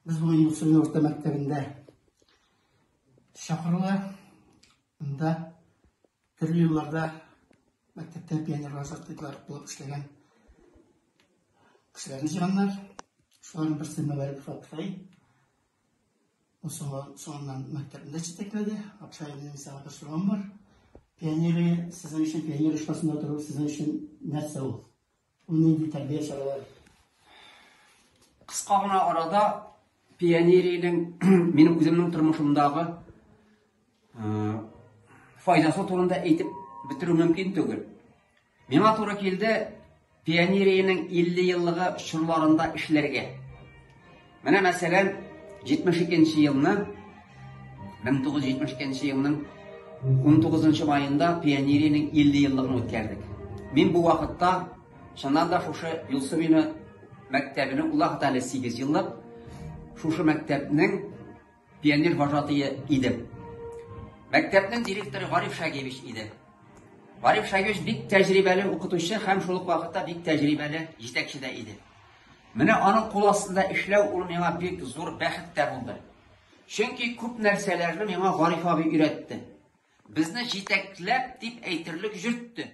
Без бүген Юлсубин урта мәктәбендә чакырыла. Монда төрле елларда мәктәптә пионер вожатыйлар булып эшләгән кешеләрне җыйганнар. Шуларның берсе Мәбәрәков Абхай. Ул соңыннан мәктәпне дә җитәкләде. Абхай, минем сиңа бер соравым бар. Пионерия сезнең өчен, пионер оешмасында тору сезнең өчен нәрсә ул? Ул нинди тәрбия чаралары? Кыска гына арада пионериянең минем үземнең тормышымдагы файдасы турында әйтеп бетерү мөмкин түгел. Миңа туры килде пионериянең 50 еллыгы чорларында эшләргә. Менә мәсәлән, 72 елны 1972 елның 19 маенда пионериянең 50 еллыгын үткәрдек. Мин бу вакытта чыннан да шушы Юлсубино мәктәбенең ул вакыт әле 8 еллык шушы мәктәпнең пионер вожатые идем. Мәктәпнең директоры Гариф Шагиевич иде. Гариф Шагиевич бик тәҗрибәле укытучы һәм шул ук вакытта бик тәҗрибәле җитәкче дә иде. Менә аның кул астында эшләү ул миңа бик зур бәхет тә булды. Чөнки күп нәрсәләрне миңа Гариф абый өйрәтте. Безне җитәкләп дип әйтерлек җөртте.